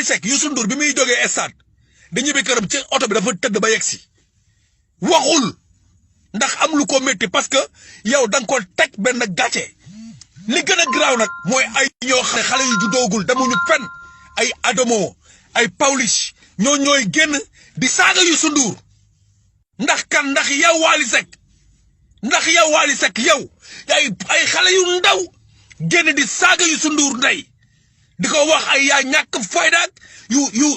Wally Seck Youssou Ndour bi muy jógee stade da ñibbi këram ci oto bi dafa tëdd ba yegsi waxul ndax am lu ko métti parce que yow da nga ko teg benn gàcce li gën a garaaw nag mooy ay ñoo xam ne xale yu juddoogul demuñu fenn ay Adamo ay Pawlish ñooy génn di saaga Youssou Ndour ndax kan ndax yow Wally Seck yow ay xale yu ndaw génn di saaga Youssou Ndour ndey di ko wax ay yaa ñàkk fayda yu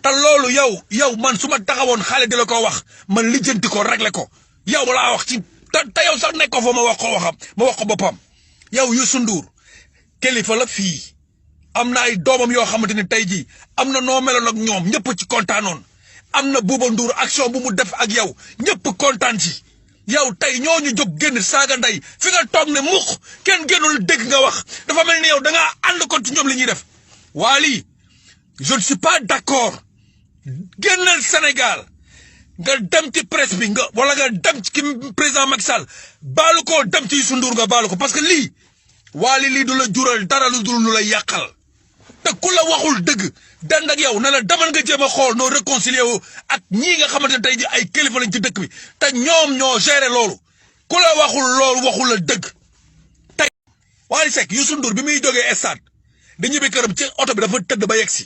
te loolu yow man su ma taxawoon xale di la ko wax man lijjanti ko réglé ko yow laa wax ci te yow sax nekk ko fa ma wax ko boppam yow Youssou Ndour kilifa la fii am na ay doomam yoo xamante ni tey jii am na noo meloon ak ñoom ñëpp ci kontaanoon am na Bouba Ndour action bu mu def ak yow ñëpp kontaan ci yow tey ñooñu jóg génn saaga ndey fi nga toog ne mukk kenn génnul dégg nga wax dafa mel ni yow da ngaa ànd ko ci ñoom li ñuy def Wally je ne suis pas d'accord génnal Sénégal nga dem ci presse bi wala nga dem ci président Macky Sall baalu ko dem ci Youssou Ndour nga baalu ko parce que lii Wally lii du la jural dara lu dul lu la yàqal te ku la waxul dëgg dend ak yow ne la demal nga jéem a xool noo réconcilier wu ak ñii nga xamante ne tey ji ay kilifa lañ ci dëkk bi te ñoom ñoo gérer loolu ku la waxul la dëgg tey Wally Seck Youssou Ndour bi muy jógee stade da ñibbi këram ci oto bi dafa tëdd ba yegsi